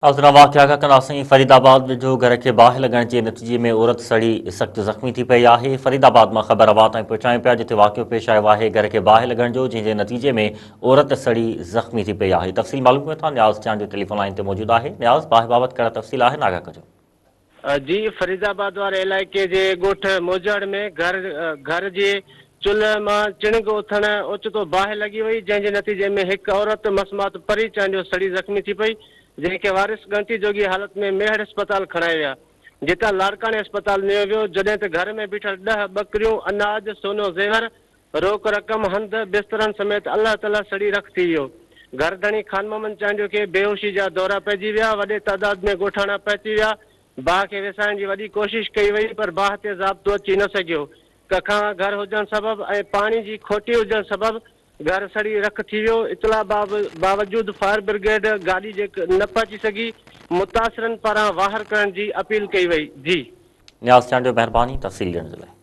حاضران واقعا کان ڪنداسين فريد آباد ويجهو گهر کي باهه لڳڻ جي نتيجي ۾ عورت سڙي سخت زخمي ٿي پئي آهي فريد آباد مان خبر اوهان تائين پهچايون پيا جتي واقعو پيش آيو آهي گهر کي باهه لڳڻ جو جنهن جي نتيجي ۾ عورت سڙي زخمي ٿي پئي آهي تفصيل معلوم ڪيون ٿا نياز چانڊيو ٽيليفون لائين تي موجود آهي نياز باهه بابت ڪهڙا تفصيل آهن آگاهه ڪجو. جي فريد آباد واري علائقي جي ڳوٺ موجهڙ ۾ گهر گهر جي چلهه مان چڻنگ اٿڻ اوچتو باهه لڳي وئي جنهن جي نتيجي ۾ هڪ عورت مسمات پري چانڊيو سڙي زخمي ٿي پئي جنهن کي وارث ڳڻتي جوڳي حالت ۾ ميهڙ اسپتال کڻائي ويا، جتان لاڙڪاڻي اسپتال نيو ويو، جڏهن ته گهر ۾ بيٺل ڏهه ٻڪريون، اناج، سونو زيور، روڪ رقم، هنڌ، بسترن سميت الله تلهه سڙي رک ٿي ويو. گهر ڌڻي خان محمد چانڊيو کي بيهوشي جا دورا پئجي ويا، وڏي تعداد ۾ ڳوٺاڻا پهچي ويا، باهه کي وسائڻ جي وڏي ڪوشش ڪئي وئي پر باهه تي ضابطو اچي نه سگهيو، ڪکاوان گهر هجڻ سبب ۽ پاڻي جي کوٽي هجڻ سبب گهر سڙي رک ٿي ويو، اطلاع باوجود فائر برگيڊ گاڏي جي نه پهچي سگهي، متاثرن پاران واهر ڪرڻ جي اپيل ڪئي وئي. جي. نياز چانڊيو مهرباني تفصيل ڏيڻ جي لاء.